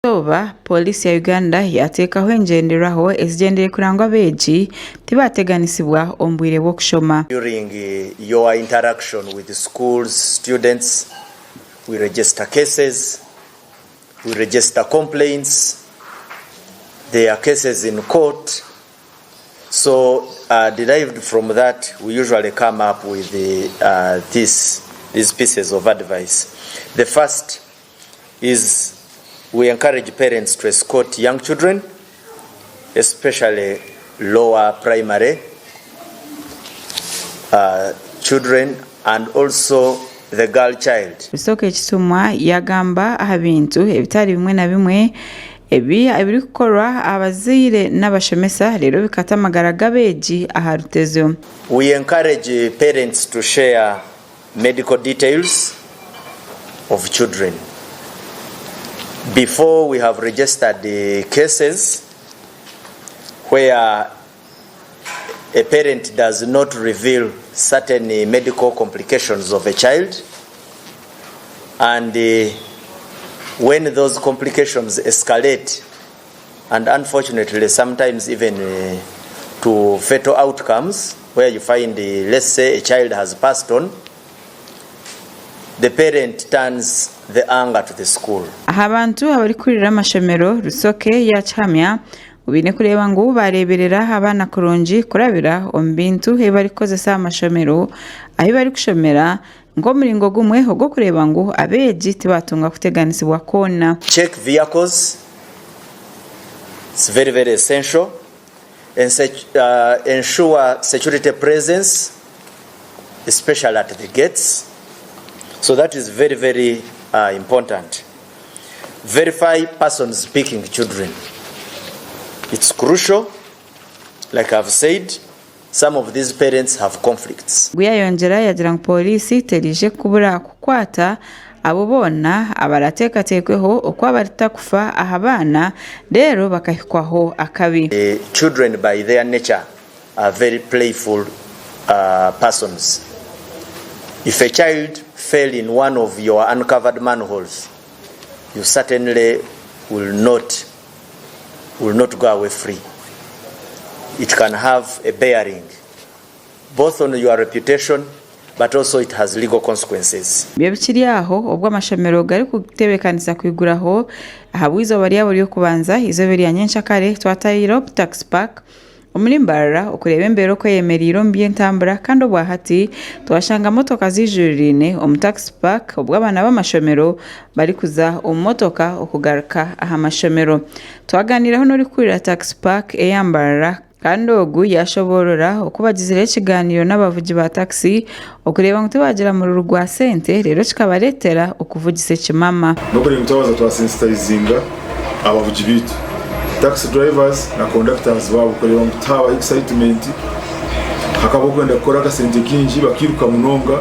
Eizooba, Pooriisi ya Uganda yateekaho engyenderwaho ezigyendereire kureba ngu abeegi tibateganisibwa omu bwire bw'okushoma. During your interaction with schools students, we register cases, we register complaints, there are cases in court, so derived from that we usually come up with this, these pieces of advice. The first is we encourage parents to escort young children, especially lower primary children and also the girl child. Rusoke Kisumwa yagamba aha bintu ebitari bimwe na bimwe ebi ebirikukorwa abazaire n'abashomesa reero bikata amagara g'abeegi aha rutezo. We encourage parents to share Medical details of children before we have registered cases where a parent does not reveal certain medical complications of a child and when those complications escalate and unfortunately sometimes even to fatal outcomes where you find let's say a child has passed on the parent turns the anger to the school. Aha bantu abarikukurira amashomero, Rusoke yaakihamya ngu baine kureeba ngu baareeberera abaana kurungi kurabira omu bintu ebi barikukozesa aha mashomero ahu barikushomera nk'omuringo gumwe ogw'okureeba ngu abeegi tibaatunga kuteganisibwa kwona. Check vehicles, it's very very essential, ensure security presence especially at the gates, so that is very very important. Verify persons picking children, it's crucial, like I've said, Some of these parents have conflicts. Ogu yayongyera yagira ngu pooriisi teriije kubura kukwata abo boona abarateekateekweho oku abaritakufa aha baana reero bakahikwaho akabi. Children by their nature are very playful persons. If a child fell in one of your uncovered manholes, you certainly will not will not go away free. It can have a bearing both on your reputation but also it has legal consequences. Ebyo bikiri aho obwo amashomero garikutebeekanisa kwiguraho ahabw'eizooba ryabo ry'okubanza eizooba erya nyenkyakare twataahiire Optax Park Omuri Mbarara okureeba embeera oku eyemereire omu by'entambura kandi obwahati twashanga motoka zijuriraine omu taxi park obwo abaana b'amashomero barikuza omu motoka okugaruka aha mashomero. Twaganiiraho n'orikukurira taxi park eya Mbarara kandi ogu yashoboorora oku bagizire ekiganiiro n'abavugi ba taxi okureeba ngu tibagira mururu gwa sente reero kikabareetera okuvugisa ekimama. N'okureeba ngu twabanza twasensitizinga abavugi baitu, taxi drivers na conductors baabo kureeba ngu tihabaho excitement, hakabaho okwenda kukora akasente kaingi bakairuka munonga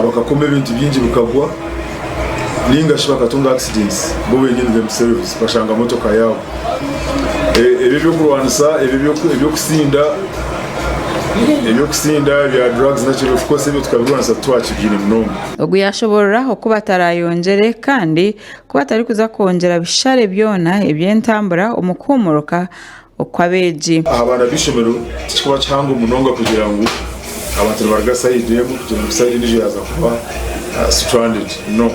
bakakoma ebintu bingi bikagwa ninga shi bakatunga accidents bo benyini themselves bashanga motoka yaabo. Ebi eby'okurwanisa, ebi eby'okusinda, eby'okusinda ebya drugs naki of course ebyo tukabirwanisa titwakibiine munonga. Ogu yashoborora oku batarayongyere kandi ku batarikuza kwongyera bishare byona eby'entambura omu kuhumuruka okw'abeegi. Aha baana b'eishomero tikikuba kihango munonga kugira ngu abantu nibaruga sayidi emwe kugira ngu sayidi endiijo yaaza kuba stranded no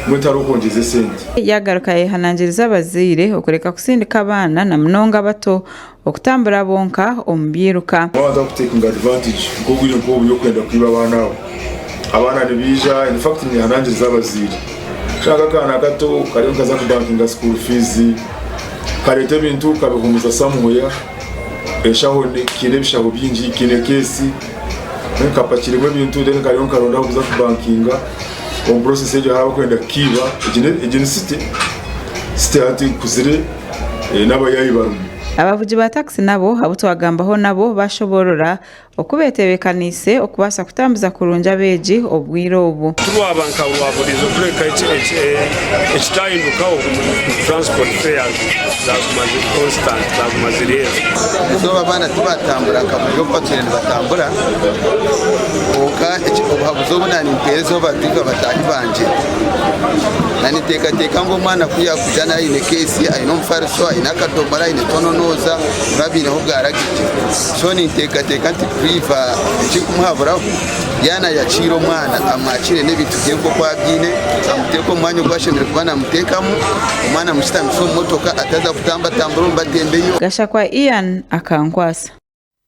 mbwenu tihariho kwongyeza esente. Yaagaruka yayehanangiriza abazaire okureka kusindika abaana na munonga abato okutambura bonka omu byiruka. Abantu abarikutekinga advantage nk'obwire nk'obu y'okwenda kwiba abaana abo. Abaana nibaija in fact ninyehanangiriza abazaire kushanga akaana kato kariyo nikaza kubankinga school fees kareeta ebintu kabihumuza somewhere enshaho kiine ebishaho bingi kiine case then kapakiremu ebintu then kariyo nikaronda ahokuza kubankinga omu process egyo hariho abakwenda kukiiba egi ni city, city hati ekuzire n'abayaayi barimu. Abavugi ba takisi nabo abu twagambaho nabo bashoboorora. oku betebeekaniise okubaasa kutambuza kurungi abeegi obwire obu. Turwaba nka rwaburiizo kureka ekitahindukaho transport fares zaguma ziri constant zaguma ziri ezo. Eizooba abaana tibatambura nka burijo oku batwire nibatambura kwonka obuhabuzi obu naninteereza obu bataahi bangye naninteekateeka ngu omwana ku yakuija aine keesi aine omufariso aine akadomora aine tononooza nibiba biineho bwaragirye so ninteekateeka nti duriva ekirikumuhaburaho yaaba nayakiira omwana amwakiire n'ebintu bye nk'oku abyine amuteeke omu mwanya ogu ashemereire kuba namuteekamu omwana amushutamise omu motoka ataza kutambatambura omu batembeyo. Gashakwa Ian akankwasa.